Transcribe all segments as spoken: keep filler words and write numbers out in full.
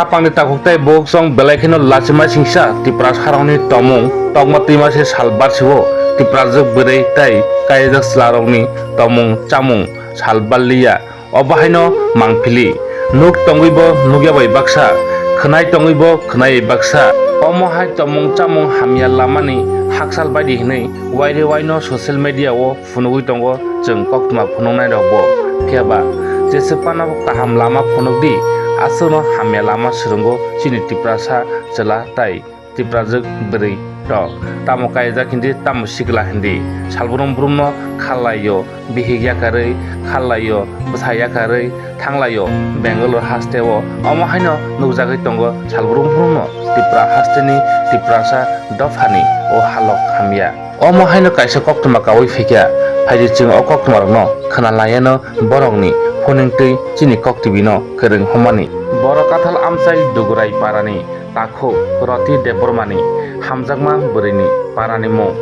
Hapangni takhuk tei bukhuk chwng belai kheno lachimai singsa Tiprasarokni tongmung tokma twima se sal barsiwo Tiprajwk bwrwi tei kaijak chwlarokni tongmung chamung sal barliya. Obo haino mangphili. Nuk tongwibo nukya bai baksa, khwnai tongwibo khwnai bai baksa. Omo hai tongmung chamung hamya lamani hakchal baidi hinwi waire waino social media o phunugwi tongo chwng koktwma phunuknairokbo. Phiya ba jeswk phano kaham lama phunukdi, aswkno hamya lama swrwngo chini Tiprasa chwla tei Tiprajwk bwrwi rok. Tamo kaijak hindi, tamo sikla hindi. Salbrum brumno khallaio, bihik yakarwi khallaio, bwsa yakarwi thanglaio Bangalore hasteo. Omo haino nukjagwi tongo salbrum brumno Tipra hasteni Tiprasa dophani o halok hamya. Omo haino kaisa koktwma kaui phaikha, phaidi chwng o koktwmarokno khwna laiano borokni phoning twi chini koktwbino kwrwng hwnmani. Borok kathal amchai Dugurai parani takhuk Roti Debbarmani hamjakma bwrwini parani mung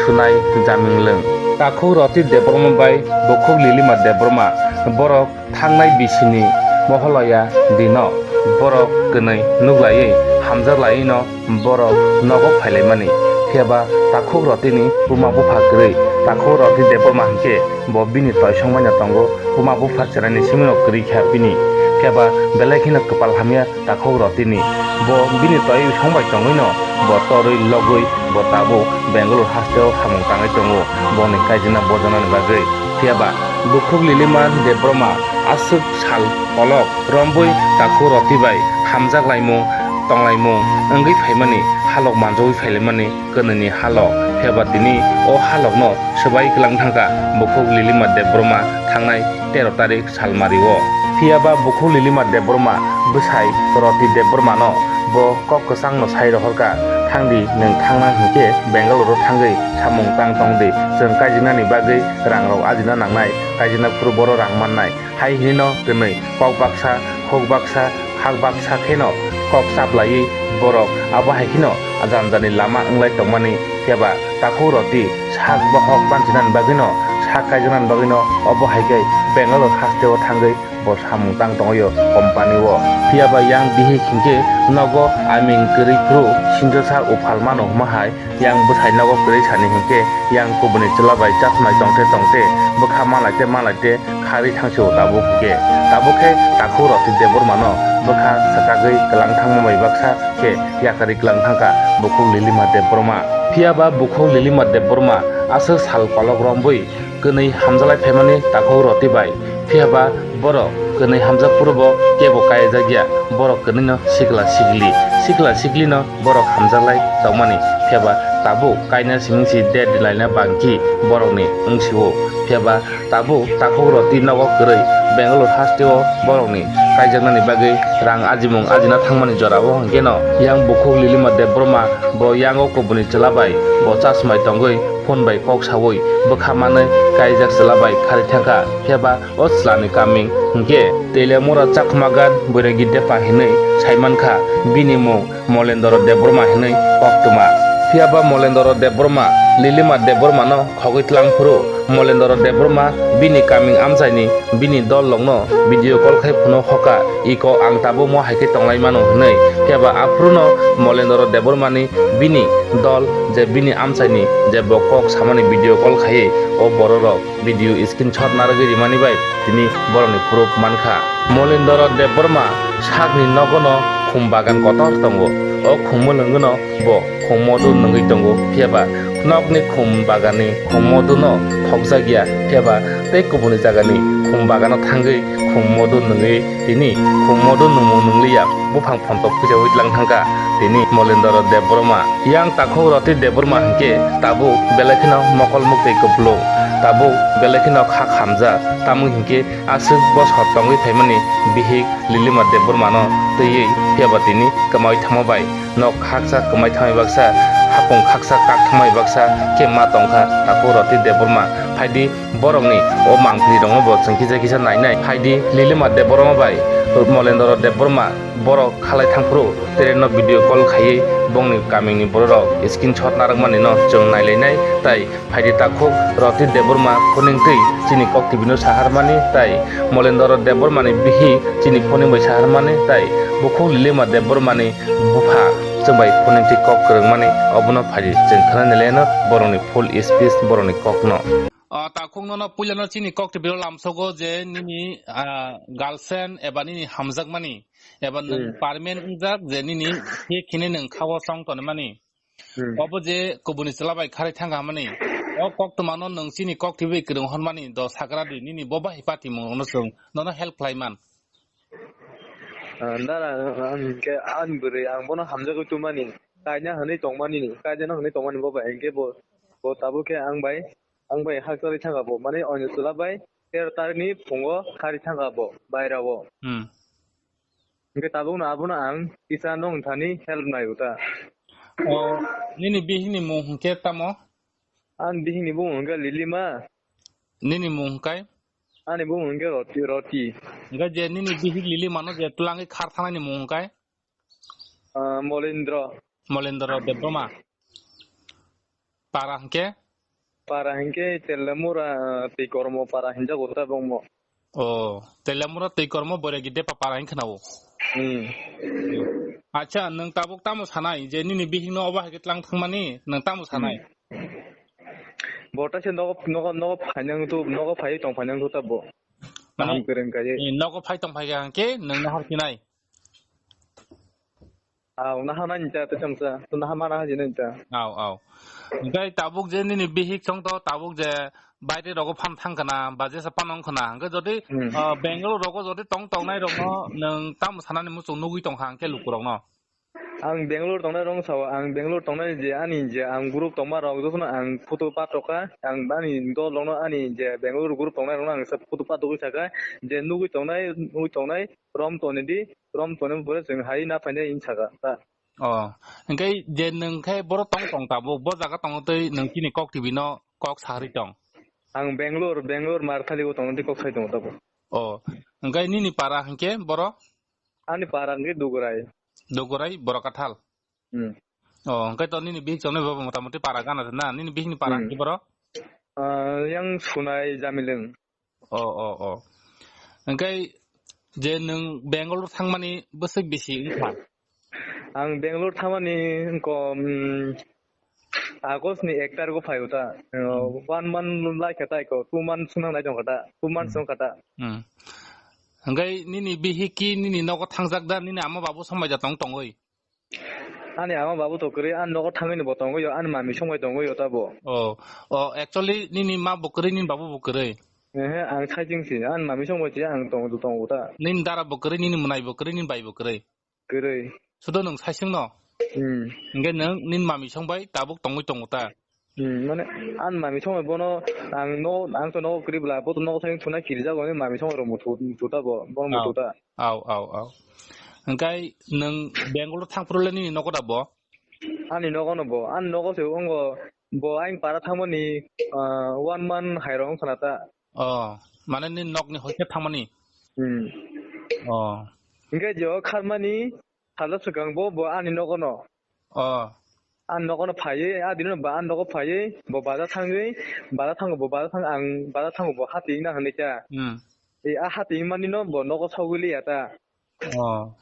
Sunai Jaminglwng. Takhuk Roti Debbarma bai bukhuk Lilima Debbarma borok thangnai bisini moholoya dino borok kwnwi nuklaiwi hamjaklaiwino borok nogo phailaimani. Phiya ba takhuk Rotini buma bupha kwrwi, takhuk Roti Debbarma hinkhe bo bini toisong baino tongo, buma bupha cheraini simino kwrwi kha bini. Phiya ba belai kheno kwpal hamya takhuk Rotini. Bo bini toisong bai tongwino bo torwi logwi bo tabuk Bangalore hasteo samung tangwi tongo boni kaijakna bojaknani bagwi. Phiya ba bukhuk Lilima Debbarma aswk sal kolok rombwi takhuk Roti bai hamjaklaimung tonglaimung wngwi phaimani, halok manjagwi phailaimani kwnwini halok. Phiya ba tini o halokno swbai kwlang thangkha bukhuk Lilima Debbarma thangnai tero tarik salmario. Phiya ba bukhuk Lilima Debbarma bwsai Roti Debbarmano bo kok kwchangno sai rohorkha, "Thangdi, nwng thangna hinkhe Bangalore-o thangwi samung tang tongdi, chwng kaijaknani bagwi rangrok ajina nangnai, kaijakna phuru boro rang mannai," hai hinwino kwnwi kok baksa, huk baksa, hak baksa kheno kok chaplaiwi borok abo hai kheno jani jani lama wnglai tongmani. Phiya ba takhuk Roti sak bohok banchinani bagwino, sak kaijaknani bagwino obo hai khe Bangalore hasteo thangwi bo samung tang tongwi o company o. Phiya ba yang bihik hinkhe nogo aming kwrwi phuru sinjosa uphal mano hwnma hai, yang bwsai nogo kwrwi sani hinkhe yang kubuni chwla bai chasmai tongte tongte bwkha malai te malai te kharwi thangsio tabuk hinkhe. Tabuk khe takhuk Roti Debbarmano bwkha swkagwi kwlang thangma bai baksa khe yakarwi kwlang thangkha bukhuk Lilima Debbarma. Phiya ba bukhuk Lilima Debbarma aswk sal kolok rombwi kwnwi hamjaklai phaimani takhuk Roti bai. Phiya ba borok kwnwi hamjak phuru bo kebo kaijakya, borok kwnwino sikla sikli, sikla siklino borok hamjaklai tongmani. Phiya ba tabuk kaina siming si date laina bangkhi borokni wngsio. Phiya ba tabuk takhuk Roti nogo kwrwi Bangalore hasteo borokni kaijaknani bagwi rang ajimung ajina thangmani jorao hwnkhe no yang bukhuk Lilima Debbarma bo yango kubuni chwla bai bo chasmai tongwi phone bai kok saui bwkha manwi kaijak chwla bai kharwi thangkha. Phiya ba o chwlani kaming hwnkhe Teliamura Chakmagan Boiragi Depa hinwi saimankha, bini mung Molendoro Debbarma hinwi koktwma. Phiya ba Molendoro Debbarma Lilima Debbarmano khogwi tlang phuru Molendoro Debbarma bini kaming amchaini bini dol rokno video call khai phunuk hoka, "Iko ang tabuk mo hai khe tonglai mano," hinwi. Phiya ba aphuruno Molendoro Debbarmani bini dol je bini amchaini je bo kok samani video call khaiwi o bororok video screenshot narwgwi rimani bai tini borokni proof mankha. Molendoro Debbarma sakni nogono khum bagan kotor tongo. O khum mwlwngno bo khum modu nungwi tongo, phiya ba nokni khum baganni khum moduno thokjak ya, phiya ba tei kubuni jagani khum bagano thangwi khum modu nungwi tini khum modu nungmung nungliya, buphang phontok puijaui tlang thangkha tini Molendoro Debbarma. Yang takhuk Roti Debbarma hinkhe tabuk belai kheno mokol muktwi kupulung, tabuk belai kheno kha khamjak, tamo hinkhe aswk bosor tongwi phaimani bihik Lilima Debbarmano twiwi, phiya ba tini kwmaui thangma bai nok khaksa kwmai thangmai baksa, hapung khaksa kak thangmai baksa khe ma tongkha takhuk Roti Debbarma. Phaidi borokni o mangpili rokno bo chwng kisa kisa nainai. Phaidi Lilima Debbarma bai Molendra Debbarma borok khalai thangphuru train no video call khaiwi bongni kamini bororok screenshot narwkmani no chwng nailainai tai phaidi takhuk Roti Debbarma phuningtwi chini kok T V no saharmani tai Molendra Debbarmani bihik chini phuning bai saharmani tai bukhuk Lilima Debbarmani bupha chwng bai phuningtwi kok kwrwngmani obono phaidi chwng khwnani leno borokni full speech borokni kokno. O takhuk nono puilano chini kok T V o lamsogo je nini, ah, girlfriend eba nini hamjakmani eba nwng Hmm. permanent wngjak je nini khe khini nwng khao song tonmani. Hmm. Obo je kubuni chwla bai kharwi thangkha mani. O kok twmano nwng chini kok T V kwrwng hwnmani do sakra di nini bo bahai patimung no chwng nono help khlai man. Ah, dara, ang ke ang bwrwi ang bono hamjagwi tumani. Kaina hwnwi tongmani ni, kaina hwnwi tongmani bo bai hwnkhe bo, bo tabuk khe ang bai, ang bai hakchalwi thangkha bo. Mane oino chwla bai tero tarikni phungo kharwi thangkha bo bairao. Hmm. Hwnkhe tabukno abono ang kisa nwng thani help nai uta. O, nini bihikni mung hwnkhe tamo? Ang bihikni bumung hwnkhe Lilima. Nini mung hwnkhe? Ani bumung hwnkhe Roti, Roti. Hwnkhe je nini bihik Lilima no je twlangwi khar thangnani mung hwnkhe? Ah, Molindra. Molindra Debbarma. Para hwnkhe? Para hwnkhe Telemura, ah, twi kormo para hinjago ta bongmo. O, Telemura twi kormo Boiragi Depa para hinkhna o. Hmm. Acha, nwng tabuk tamo sanai je nini bihik no obo hai khe tlang thangmani, nwng tamo sanai? Hmm. Bo ta se nogo, nogo, nogo phainang tu, nogo phai tong phainang tu ta bo. Mane, Kaham kwrwng kaiye. Eh, nogo phai tong phai kha hwnkhe nwng nahar khinai. Aw, naha nani ta, ta chamsa, to naha mana haji nani ta. Aw, aw. Hwnkhe tabuk je nini bihik song to, tabuk je baire rogo phan thang khna, ba jesa phan ong khna. Hwnkhe jodi, Hmm. ah, Bangalore rogo jodi tong tongnai rokno nwng tamo sanani muchung nugui tong kha hwnkhe lukurokno? Ang Bangalore tongnai rong sao, ang Bangalore tongnai je ani je ang group tongma rok jotono ang photo patok kha, ang ani dol rokno ani je Bangalore group tongnai rokno ang sa photo patok kha je nugui tongnai, nugui tongnai rom toni di, rom toni pore chwng hai na phainai in saka ta. O, hwnkhe je nwng khe boro tong tong tabuk, bo jaga tongo tei nwng chini kok T V no kok saharwi tong? Ang Bangalore, Bangalore Marthali o tongo tei kok sai tongo tabuk. O, hwnkhe nini para hwnkhe boro? Ani para hwnkhe Dugurai. Dugurai, Borokathal? Hmm. O, hwnkhe to nini bihik chongnai bo motamoti para gana na? Nini bihikni para Hmm. hwnkhe boro? Ah, yang Sunai Jamileng. O, o, o. Hwnkhe je nwng Bangalore thangmani bwswk bisi wngkha? Ang Bangalore thangmani wngkha, um, August ni ek tarikh o phai o ta. Uh, Hmm. One month lai kha ta eko, two months wng nai tong kha ta, two months Hmm. wng kha ta. Hmm. Hwnkhe nini bihik ki nini nogo thangjak da, nini ama babu sombai da tong tongwi? Ani ama babu to kwrwi, ani nogo thangwi ni bo tongwi o, ani mami songbai tongwi o ta bo. Oh, oh, actually nini ma bo kwrwi, nini babu bo kwrwi? Ehe, ang saiching si, ani mami songbai si, ang tong, tong ta. Nini dara bo kwrwi, nini mwnai bo kwrwi, nini bai bo kwrwi? Kwrwi. Sudo nwng saiching no? Hmm. Hwnkhe nwng nini mami songbai tabuk tongwi tongo ta? Hmm, mane, ani mami songbai bono, ang no, ang to nogo kwrwi bwla, bo to nogo thangwi thuna kirijago, ani mami songbai rok mutu, mutu ta bo, bono mutu ta. Au, au, au. Hwnkhe nwng Bangalore thangphuru le nini nogo da bo? Ani nogo no bo, ani nogo se wngkha bo, ayang para thangmani, ah, one month hai rok wngkha na ta. Oh, mane nini nokni hoite thangmani? Hmm. Oh. Hwnkhe je o kharmani salo swkang bo, bo ani nogo no. Oh. Ani nogo no phaiwi, a dino ba ani nogo phaiwi, bo baja thangwi, baja thango, bo baja thang, ang baja thango, bo hati wngna hinwi kha. Hmm. E, a hati wngmani no bo nogo sogwi liya ta. Oh.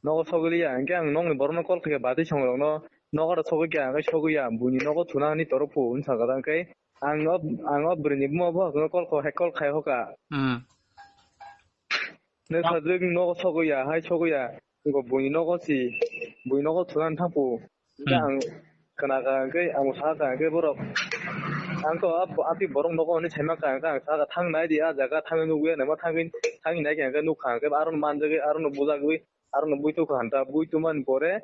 Nogo sogwi liya, hwnkhe ang nokni borokno call khaikha, batwi songrokno, nogo da sogwi kha, hwnkhe sogwi ya, buini nogo thuna hinwi toro phu, hinwi sakha ta, hwnkhe ang o, ang o bwrwini buma bo call kho, hai call khai hoka. Hmm. Nwng sajwk nogo sogwi ya, hai sogwi ya, wngkha buini nogo si, buini nogo thuna hinwi thangphu. Hwnkhe Hmm. Ang khna kha, hwnkhe ang sa kha, hwnkhe borok, ang to a, a twi borok nogo hinwi saima kha, hwnkhe ang sa kha, "Thang nai di, a jaga thangwi nukya, naima thangwi, thangwi nai kha," hwnkhe nuk kha, hwnkhe aro manjagwi, aro bujagwi, aro buitu kha hanta, buitu man pore,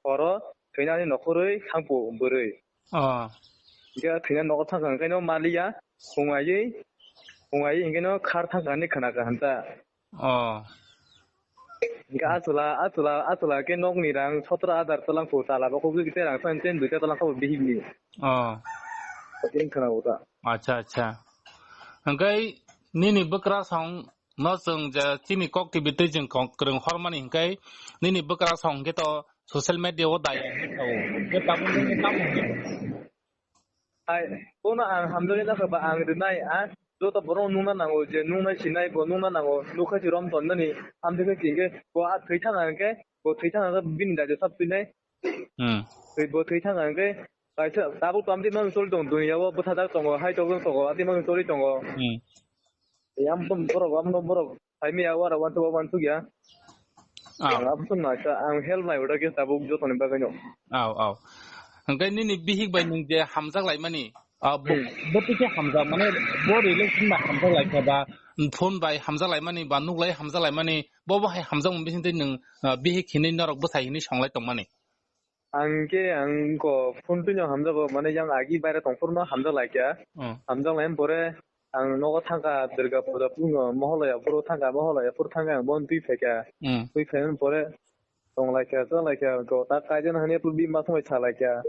oro thwinani nokhorwi thangphu bwrwi. Oh. Hwnkhe thwinani nokhor thang kha, hwnkhe no maliya, hwnwi, hwnwi hwnkhe no khar thang kha hinwi khna kha hanta. Oh. Hwnkhe a chwla, a chwla, a chwla khe nokni rang sotro hajar twlang phu, chwla bo kok khe rang san chen duita twlang kha bo bihikni. Oh. Tei khna bo ta. Acha, acha. Hwnkhe nini bwkra song No chwng je chini kok T V twi chwng kok kwrwng hormani hinkhe nini bwkrasong hinkhe to social media o daya hinkhe tao. Hinkhe tabuk nini tamo hinkhe? Hai, bono ang hamjaknai nokha ba ang rwnai, a joto borok nukna nango je nuknai sinai bo nukna nango, nukha si rom tonnani, hamjaknai si hinkhe bo a thwi thang hinkhe, bo thwi thang hinkhe bini dajo sab twinai. Hmm. Twi bo thwi thang hinkhe, kaisa tabuk to amtwi mang choli tongo, duniya o bwthajak tongo, hai tongo, tongo, amtwi mang choli tongo. Hmm. Yang borok, ang borok. Hai miya wara wantu wantu ya. Aw. Ang absung na sa ang help nai udah ke tabuk joto ni bagwi no. Aw, aw. Hingke nini bihik bai nung je hamjak laimani. Ah, bo, hmm, bo tike hamjak mane bo relation bai hamjak laikha ba phone bai hamjak laimani ba nuk lai hamjak laimani bo bo hai hamjak mung bising tei nung, ah, bihik hinui norok bwsai hinui songlai tongmani. Ang khe ang ko phone twi no hamjago, mane yang agi baire tong phuru no hamjak lai kha. Hmm. Hamjak lai pore ang nogo thangkha Durga Puja phuru no Moholaya phuru thangkha, Moholaya phuru thangkha ang bon twi phaikha. Hmm. Twi phaimani pore tong lai kha, chwng lai kha, ko ta kaijakna hwnwi phuru bini ma thumai sa lai kha.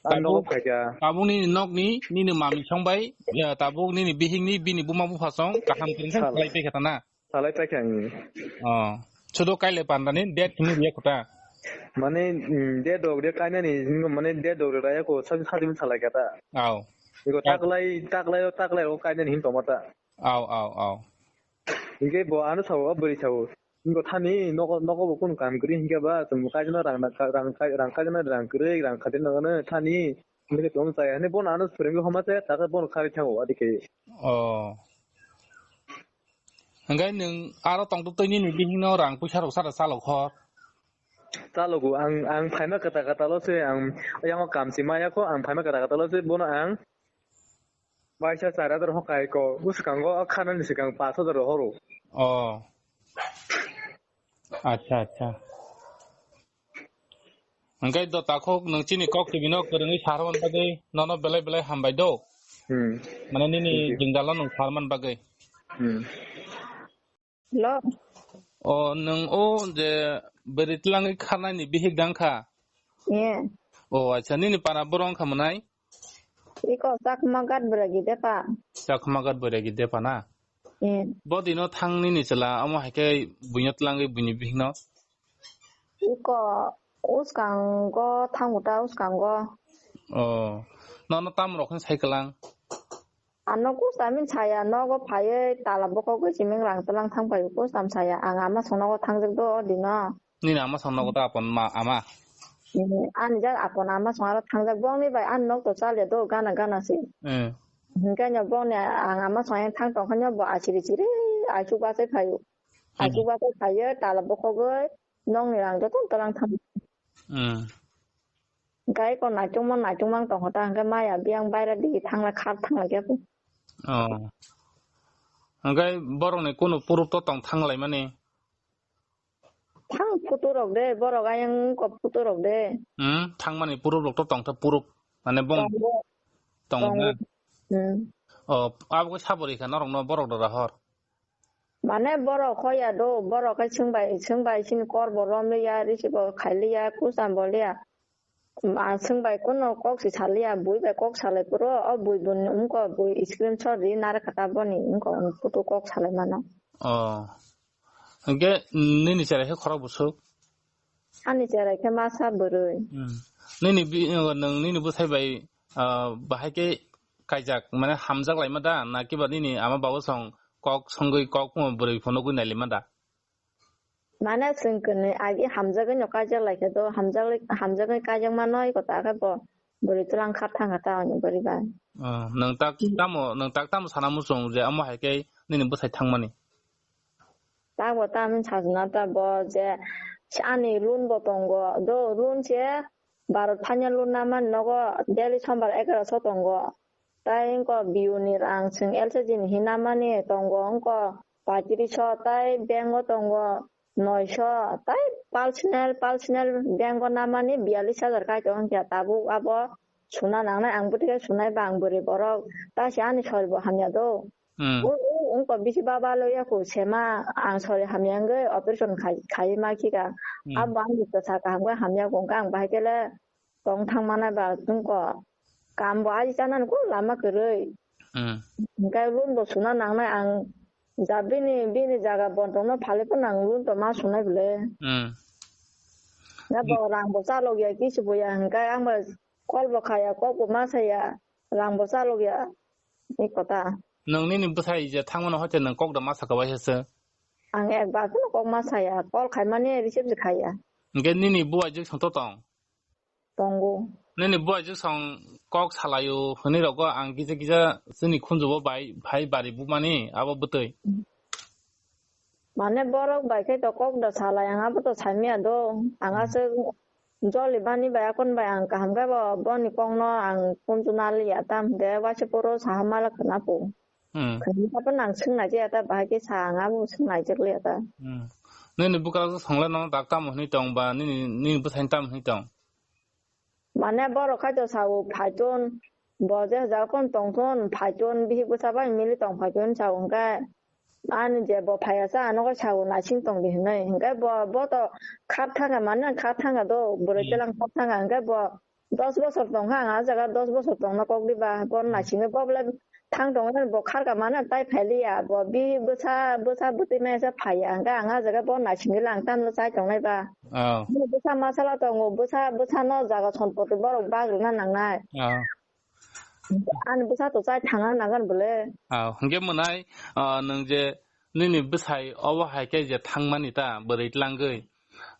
Ang nogo phaikha. Tabuk nini nokni, nini mami song bai, ya, tabuk nini bihikni, bini buma bupha song kaham kwrwngsa salai paikha ta na? Salai paikha ang. Oh. Sudo kaile pandani date hwnwi riya kota. Mane, mm, date dok de kainani, mane date dok de raya ko sadi sadi min salai kata. Aw. Iko taklai, taklai, taklai o kainani hin tomata. Aw, aw, aw. Hingke bo ano sao, o bwrwi sao. Iko thani nogo, nogo bo kun kam kri hingke ba, tum kaijana rang, rang, rang kaijana rang kri, rang khatir nangano thani. Hingke tong saya, hini bon ano swrwngwi homa saya, taka bon kari thango, adike. Oh. Hingke nwng aro tongtwtwi nini bihikno rang puisa rok sara chalok hor? Chalogo, ang, ang phaima kwta kwtalo se, ang, yang o kamchi maya kho, ang phaima kwta kwtalo se, bono ang waisa char hajar hokai ko, bwskango o khanani swkang pash hajar horo. Oh. Acha, acha. Hingke do takhuk nwng chini kok twi bino kwrwngwi sa rwmani bagwi nono belai belai hambai do. Hmm. Mane nini, thank you, jwngjalo nwng sa rwmani bagwi. Hmm. Hello. O nwng o je bwrwi twlangwi kharnaini bihik dang kha? Yeah. O acha, nini para borok wngkha mwnai? Iko Chakma Gat Bwragi Depa. Chakma Gat Bwragi Depa na? Yeah. Bo dino thang nini chwla omo hai khe buino twlangwi buini bihikno? Iko uskango thango ta uskango. Oh, nono tamo rok hwn sai kwlang? Ano kustamin saya nogo phaiwi tala bokogwi chiming rang twlang thang phaio kustam saya ang ama songnogo thangjak do o dino. Nini ama songnogo ta apon ma ama? Mm, ani jak apon ama song aro thangjak bongni bai ani nok to chalia do gana gana se. Eh. Hinkhe no bongni ang ama song yang thang tong khe no bo achiri chiri aichu bachai phaio. Aichu bachai phaiyo, tala bokogwi nokni rang joto twlang thang. Hmm. Gai ko naichukma naichukma wng tongkha ta, hwnkhe maya biyang baira digi thangla khar thangla khe. Oh. Hwnkhe borokni kunu proof to tong thanglaimani? Thang photo rok de, borok ayang ko photo rok de. Hmm, thangmani proof rok to tongtha proof. Mane bong tongo. Tongo na? Hmm. Oh, abo khe sabo rikha norokno borok dora hor? Mane borok hoya do, borok khe swngbai, swngbai chini kor bo romliya, risi bo khailiya, kusam bo liya. Ma swngbai kuno kok si saliya, bui bai kok salai phuru, o bui boni wngko bui screenshot ri nare kha ta boni wngko photo kok salai mano. Oh. Hwnkhe nini cherai khe khorok bwswk? Ani cherai khe masa bwrwi. Hmm. Nini bi-, nwng nini bwsai bai, ah, bahai khe kaijak, mane hamjak laima da, na kiba nini ama babu song kok songwi kok phungo bwrwi phunugwi nai lima da? Mane chwng kwnwi agi hamjagwi no kaijak lai khe do, hamjagwi, hamjagwi kaijak mano iko ta khe bo bwrwi twlang kha thang kha ta ani bwrwi bai. Oh, nwng tak tamo, nwng tak tamo sana muchung je amo hai khe nini bwsai thangmani? Tabo tamni sajna ta bo je ani loan bo tongo. Do loan se Bharat phaina loan namani nogo daily sombar egaroso tongo. Tai wngko B O ni rang chwng L C G ni hinwi namani tongo wngko paitiriso, tai bank o tongo noiso, tai personal, personal bank o namani biyalish hajar kai tongo wngkha tabuk abo suna nangnai, ang bwtwi khe sunai ba ang bwrwi borok, ta se ani sori bo hamya do. Hmm. O, o, wngkha bisi baba loya ko sema, ang sori hamya wngwi operation khai, khai ma khika. Hmm. Abo ang jikta sa kaham khe hamya ko wngkha, ang bahai khe le tong thang mana ba wngkha. Kam bo aji chana ko lama kwrwi. Hmm. Hingkhe loan bo suna nangnai ang Ja bini, bini jaga bontong no phale po nang lun to ma sunai bole. Hmm. Na bo rang bo chalok ya, kisu bo ya, hingkai ang ba kol bo khaya, kok bo ma saya, rang bo chalok ya. Ni kota. Nang nini bwsai je thangmano hoite nang kok da ma saka bai se. Ang ek bar phano kok ma saya, kol khai mani receive se khaya. Hingke nini buai je song to tong. Tongo. Nini buai je song kok salayo hwnwi rogo ang kisa kisa chini khunjubo bai, phai bari bumani abo bwtwi. Mane borok bai khe to kok da salai, ang abo to saimya do. Ang aswk joli bani bai akon bai ang kaham khe bo, boni kok no ang kunju naliya tam de waisa poro saha mala khna po. Hmm. Khna pa nang swng nai ya ta bahai khe sa ang abo swng nai jak liya ta. Hmm. Nini buka song le no dak tamo hwnwi tong ba nini, nini bwsai tamo hwnwi tong. Mane borok khai to sao phaiton, bo je ja kon tongthon phaiton, bihik bwsa bai mili tong phaiton sao hwnkhe. Ani je bo phaiya sa ano khe sao naising tong di hinwi. Hwnkhe bo, bo to khap thanga mane khap thanga do, bwrwi Hmm. chelang khap thanga hwnkhe bo dos bosor tong kha, ang ah jaga dos bosor tongna kok diba, bo Hmm. naisingwi bo bole thang tongmani bo kharka mano tai phailiya, bo bi bwsa, bwsa bwtwi maya se phaiya, hwnkhe ang ah jaga bo naisingwi lang tamno chai tongnai ba. Oh. Bo bwsa masala tongo, bwsa, bwsano jaga sompoti borok bag rwna nangnai. Oh. Ani bwsa to chai thangna nangani bole. Oh, hwnkhe mwnai, ah, nwng je nini bwsai obo hai khe je thangmani ta bwrwi tlangwi.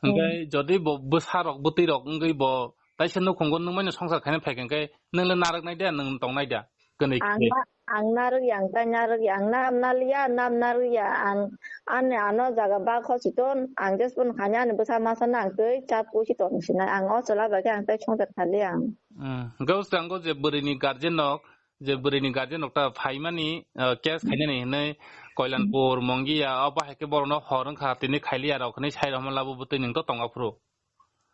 Hwnkhe Hmm. jodi bo bwsa rok bwtwi rok wngwi bo taisa nukhungo nwng mano songsar khaina phaikha hwnkhe nwng le narwknai da, nwng tongnai da? Kwnwi Ang khe. na-, ang narwk ya, ang tai narwk ya, ang nam naliya, nam narwk ya, ang ani ano jaga bak hosi ton, ang just pono khaina ani bwsa masa na ang twi chat pusi ton sinai, ang o chwla bai khe ang tai songsar khali ang. Hmm. Hwnkhe o swkango je bwrwini guardian rok, je bwrwini guardian rok ta phaimani, uh, case khainani hinwi Koilanpur, Mongia, o bahai khe borokno hor wngkha, tini khailiya rok hinwi sai rwma labo bwtwi nwng to tongo phuru.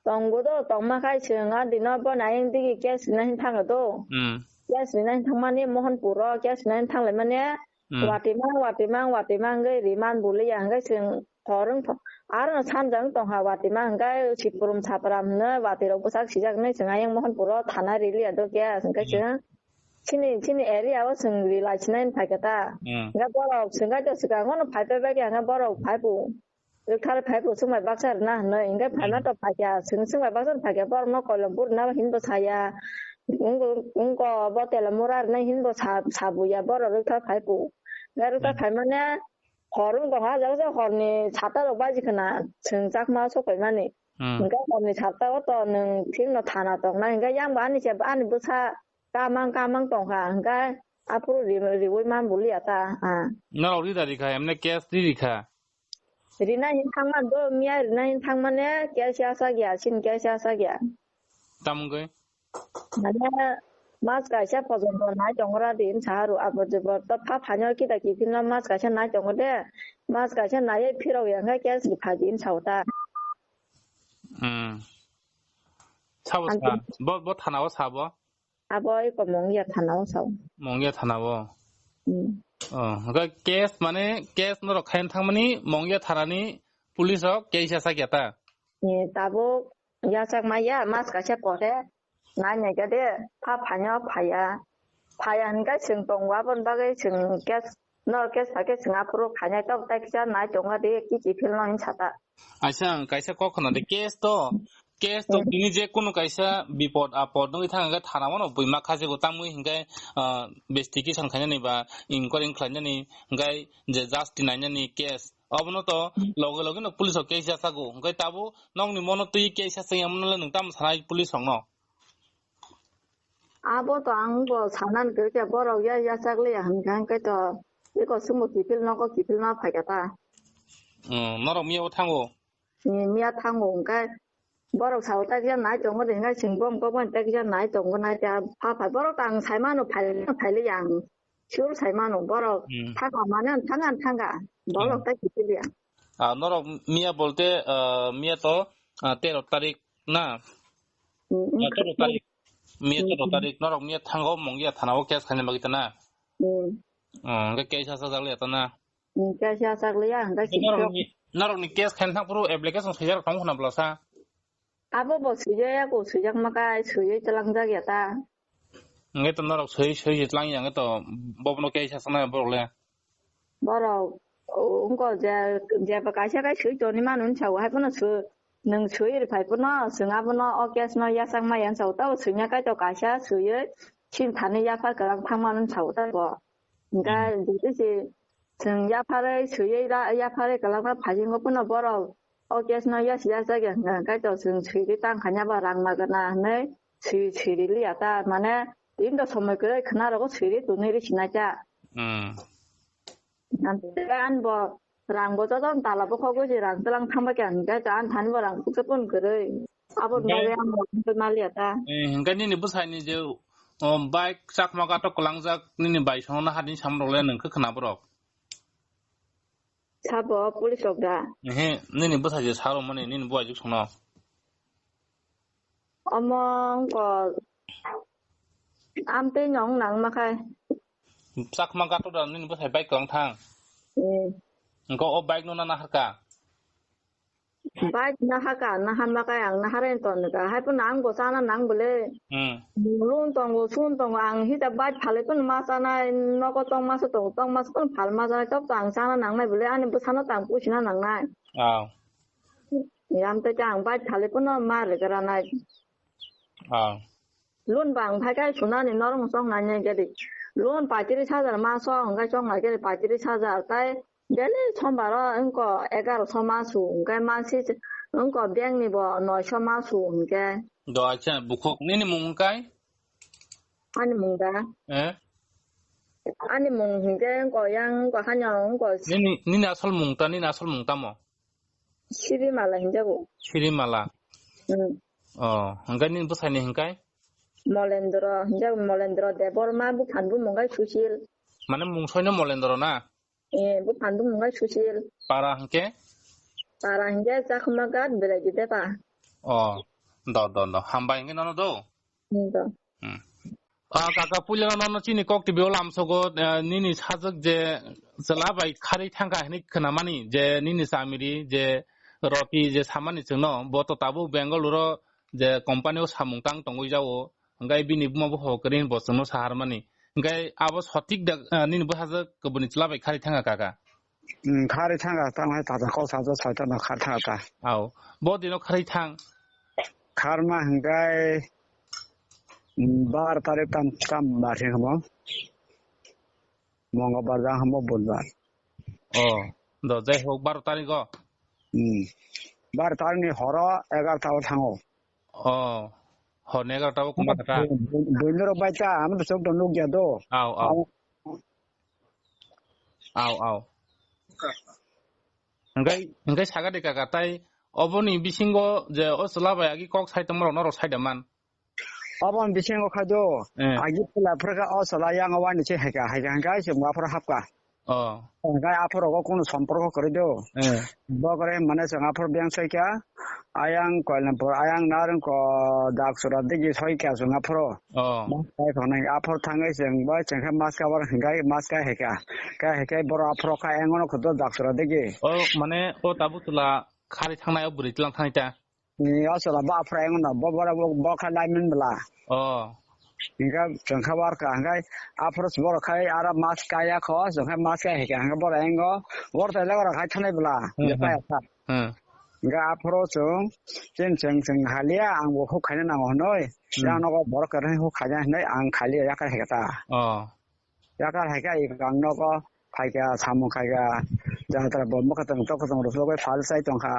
Tongo do, tongma khai chwng a dino bo nayeng digi case rina hin thanga do. Hmm. Case rina hin thangmani Mohanpur o case rina hin thanglaimani Hmm. Watimang, watimang, watimang wngwi remand buli ya hwnkhe chwng thorwng tho-, aro no sanjak wng tongkha watimang hwnkhe Sitpurum Sapram hwnwi watirok bwsak sijak hinwi chwng ayang Mohanpur o thana rili ya do case hwnkhe Hmm. chwng chini, chini area o chwng rilai sinai phaikha ta. Hmm. Hwnkhe borok chwng kaitor swkang ono phai pai bai khe hwnkhe borok phai phu. Rwkthar phai phu chwng bai baksa rwna hinwi, hwnkhe phaima Hmm. to phaikha, chwng chwng bai baksa phaikha, borokno koilom purna hinbo saya, wng-, wngko bo tela mura rwna hinbo sa-, sabuya, borok rwkthar phai phu. Hwnkhe rwkthar Hmm. phaimani hor wng tongkha, jagsa horni sata rok baji khna, chwng chakma sokoimani. Hmm. Hwnkhe horni sata o to nwng thikno thana tongnai, hwnkhe yang bo ani se, ani bwsa kamang kamang tongkha, hwnkhe aphuru ri-, riui man buliya ta, ah. Norok rida rikha, emne case ri rikha? Rina hin thangma do, miya rina hin thangmane, case ya sak ya, sin case ya sak ya. Tamo wngwi? Mane, mas kaisa pojonto nai tongra din saharu abo jubor to pha phanyo kita kiphilno mas kaisa nai tongo de, mas kaisa nai phirok ya hwnkhe case ri pha din sao ta. Hmm. Sabo Ang sa, bo, bo thana o sabo? Abo eko Mongia thana o sao. Mongia thana o? Hmm. Oh, hwnkhe case mane case norok khaina thangmani Mongia thanani police rok case ya sak ya ta? Ni tabuk ya sak ma ya mas kaisa pore. Nai nai khe de, pha phaino phaiya. Phaiya hwnkhe chwng tongo, aboni bagwi chwng case, no case pha khe chwng aphuru khainai, tok tai kisa nai tongo de, kichi philno hin sata. Aisa ang kaisa kok khna de, case to, case to Hmm. tini je kunu kaisa bipod apod nugwi thang hwnkhe thana mano bui ma kha jebo, tamwi hwnkhe, ah, investigation khainani ba inquiry khlainani hwnkhe je justice nainani case. Obono to Hmm. loge loge no police o case ya sago, hwnkhe tabuk nokni mono twi case ya sengya mano le nwng tamo sanai police rokno? Abo to ang bo sanan kwrwi khe borok ya, ya chak liya hwn khe, hwn khe to eko chwngbo kiphil nogo kiphil ma phai kha ta. Hmm, norok miya bo thango? Hmm, miya thango hwn khe borok sao ta kisa nai tongo de, hwn khe chwng bo wng kok bai ta kisa nai tongo nai ta pha phai. Borok to ang sai mano phai, phai liya ang sure sai mano borok Hmm. thanga mane ang thanga, ang thanga. Borok Hmm. ta kiphil liya. Ah, norok miya bolte, ah, miya to, ah, tero tarik na? Hmm, Ah, tero tarik. Miya Hmm. tero tarik. Norok miya thango Mongia thana o case khaina bagwi ta na? Hmm. Oh, hwnkhe case ya sak jak liya ta na? Hmm, case ya sak liya, hwnkhe Hwnkhe norok sijak. Ni, norok ni case khaina thang phuru application swijak rok tong khna bwlasa? Abo bo swijak ya, ko swijak ma kai, swiwi tlang jak ya ta. Hwnkhe to norok swi, swi tlang ya, hwnkhe to bobono case ya sak na borok le? Borok O, wngkha je, jeba kaisa kai swi toni mano wngsa o, hai phano swi, nwng swi ri phai phano, chwng abono o case no yachak maya wngsa o, tabo swina kai to kaisa swiwi, chini thani yaphar kwlang thang mano wngsa o, tabo. Hwnkhe Hmm. jiti si chwng yapharwi swiwi ra, yapharwi kwlang kha phaising o phano borok o case no yasi yachak ya hwnkha, hwnkhe to chwng swiwi tang kha ya ba rang magana hwnwi swi, swi ri liya ta, mane tini to somoi kwrwi khwna rogo swiwi tonwi ri sinai ta. Hmm. Ani bo rang bo joto tala bokhogwi se rang tlang thangba khe ang khe an thani bo rang kuksa pun kwrwi. Aboni Hwnkhe bagwi ang bo maliya ta. Eh, hwnkhe nini bwsaini je, oh, bike chakma gato kwlangjak nini bai songno hadini samrok le nwng khe khwna borok? Sabo police rok da? Ehe, nini bwsai je sarok mani nini buai juk songno. Omo wngkha amtwi nong nangma khai. Chakma gato da nini bwsai bike kwlang thang. Hmm. Wngkha o bike no na naharka? Bike nahaka, naharma khai ang naharwi ton ka. Hai phano ang bo chana nang bole. Hmm. Lun tongo, sun tongo, ang hita bike phalwi phano ma chanai, nogo tongma se tongo, tongma se phano phalma chanai, tok to ang chana nangnai bole, ani bwsano tang puisina nangnai. Aw. Yam tei ang bike phalwi phano ma rwgranai. Aw. Loan bang phai kai sunani norong chong nai nai gede. Loan paitris hajar ma so hwnkhai chong nai gede paitris hajar tai daily sombaro wngko egaroso ma su hwnkhai mansi wngko bank ni bo noiso ma su hwnkhai. Do acha bukhuk nini mung hwnkhai? Ani mung da? Eh? Ani mung hwnkhai wngko yang wngko hanya wngko. Nini, nini asol mung ta, nini asol mung tamo? Sirimala hinjago. Sirimala. Hmm. Oh, hwnkhai nini bwsaini hwnkhai? Molendro, hinjago Molendro Debbarma, buphan bumung khai Susil. Mane mungsoino Molendro na? Eh, buphan bumung khai Susil. Para hwnkhe? Para hwnkhe Chakma Ghat, Belaidi Depa. Oh, do, do, do. Hambai hwnkhe nono do? Hmm, do. Hmm. Ah, kaka, puila no, no, chini kok T V o lamsogo, eh, nini sajwk je chwla bai kharwi thangkha hinwi khwnamani, je nini chamiri, je roti, je samani chwngno, bo to tabuk Bengaluru o je company o samung tang tongwi jao, hwnkhe bini buma bo ho kwrwi bo chwngno saharmani. Hwnkhe abo sotik da, eh, nini bwsajwk kubuni chwla bai kharwi thangkha, kaka? Hmm, kharwi thangkha, tamo hai tata kok sajwk soita no kharwi thangkha ta. Ao, bo dino kharwi thang. Kharma hwnkhe, hmm, bar tarik tam, tam bar hwnkhe mo. Mongolbar jang hamo Budbar. Oh, do, jai hok, baro tarik o? Hmm. Bar tarik ni horo egarta o thango. Oh, hor ni egarta o kuma kata? Buino rok bai ta, amo to chok do nukya do. Ao, ao. Ao, ao. Hwnkhe, hwnkhe saga de kaka, tai oboni bisingo je o chwla bai agi kok sai tongma rok norok sai da man? Oboni bisingo khai do, Eh. agi pula phwrwkha o chwla yang o wani se haika, haika hwnkhe se mwa phoro hapka. Oh. Hwnkhe aphoro go kunu somporko kwrwi do. Eh. Bo kwrwi mane chwng aphoro beng sai kha, ayang Koilampur, ayang Narwngko, Daksura digi soi kha chwng aphoro. Oh. Mas kai khonai aphor thangwi chwng bai chwng khe mas ka bar hwnkhe mas kai hai kha. Kai hai khe borok aphor kha engono khudo daksura digi. Oh, mane o tabuk chwla khari thangnai o bwrwi tlang thangwi ta? Ni o chwla ba aphor engono bo borok bo, bo kha lineman bwla. Oh. Hwnkhe chwng kha bar kha hwnkhe aphor borok khai aro mas kaya kho chwng khe mas kai hai kha hwnkhe borok engo borok tai le borok khai thanai bwla. Hmm, je hmm. Paya kha. Hmm. Hwnkhe aphoro chwng, chini chwng, chwng haliya, ang bo huk khaina nango hinwi. Hmm. Yang nogo borok kwrwngni huk khaina hinwi ang khaliya yakar hai kha ta. Oh. Yakar hai kha, ang nogo phaikha, samung khaikha, jatra bo mwkhwtwng tokotwng rwchugwi phal chai tongkha.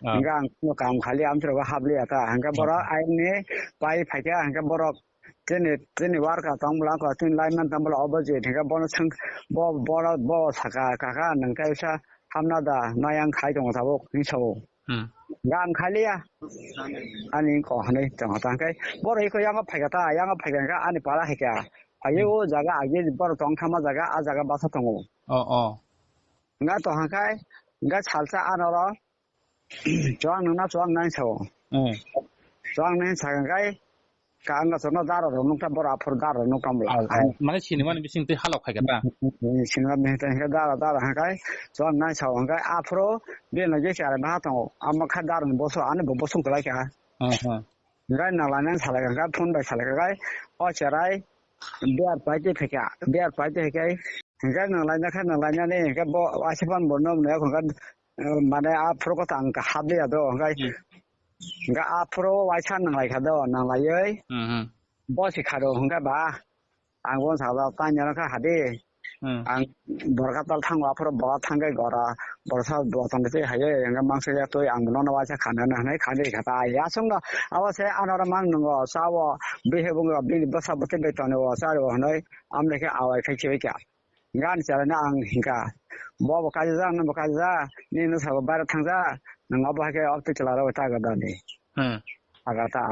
Ah. Hwnkhe ang no kam khaliya, amchwrago habliya ta. Hwnkhe borok Hmm. ayangni pai phaikha, hwnkhe borok Chini, chini worker tong bwla, wngkha chini lineman tong bwla, obo je thwngkhe bono swng, bo, bono, bo saka, "Kaka, nwng kaisa hamna da, noyang khai tongo tabuk," hinwi sao. Hmm. Ga ang khaliya. Ani ko hwnwi tongo ta, hwnkhe borok iko yango phaikha ta, yango phaikha hwnkhe ani para haikha. Phaiwi Hmm. o jaga agi borok tong thangma jaga, a jaga basa tongo. Oh, oh. Nga to hwnkhe, nga salsa anoro, Chwng nwngno chwng nang sao. Hmm. Chwng nang sakha kai, ka ang chwngno dara rok nukta, bora aphuru dara rok nukta bwla. Au, au. Mane sinimani bising twi halok khai kha ta? Sinimani bising twi dara, dara hwnkhe chwng nang sao hwnkhe aphuru bini logi chara baha tongo. Amo kha dara ni boso, ani bo bosong kwlai kha. Hmm, hmm. Hwnkhe nang lainani salai kha, phone bai salai kha kai, o cherai beer pai twi phaikha, beer pai twi phaikha. Hingke nang laina khe nang lainani hingke bo waisa phano bo no mwnwi hingke, eh, mane a phuru kota ang kha hap liya do hingke, Hmm. hingke a phuru waisa nang lai kha do nang laiwi Hmm, hmm. bo si kha do hingke ba ang bo saka tanya no kha hadi Hmm. ang borok tal thango a phuru bo thangke gora borok sa bo tong tei haye hingke mangsa ya twi ang bo no waisa kha no hinwi kha di kha ta ya song no abo se ano oro mang nungo sa o bihe bungo bini bwsa bwtwi bai tonwi o sa o hinwi amle khe awai khai khibai kha. Gan chalani ang hingka. Bo bo kaijak, nang bo kaijak, nini sabo baira thangjak, nang abo hai khe opti chwla rok ta gadani. Hmm. Aga ta.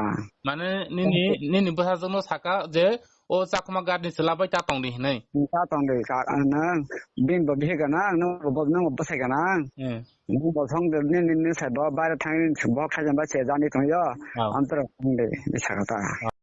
Mane nini, nini bwsajwkno saka je o Chakma gadni chwla bai ta tongdi hinwi. Ta tongdi ka, nang bin bo bihi gana, nang bo, nang bo bwsai gana. Hmm. Nang bo song de nini, nini sabo baira thangni bo khaijak ba se jani tongyo. Oh. Antara tongdi, saka ta.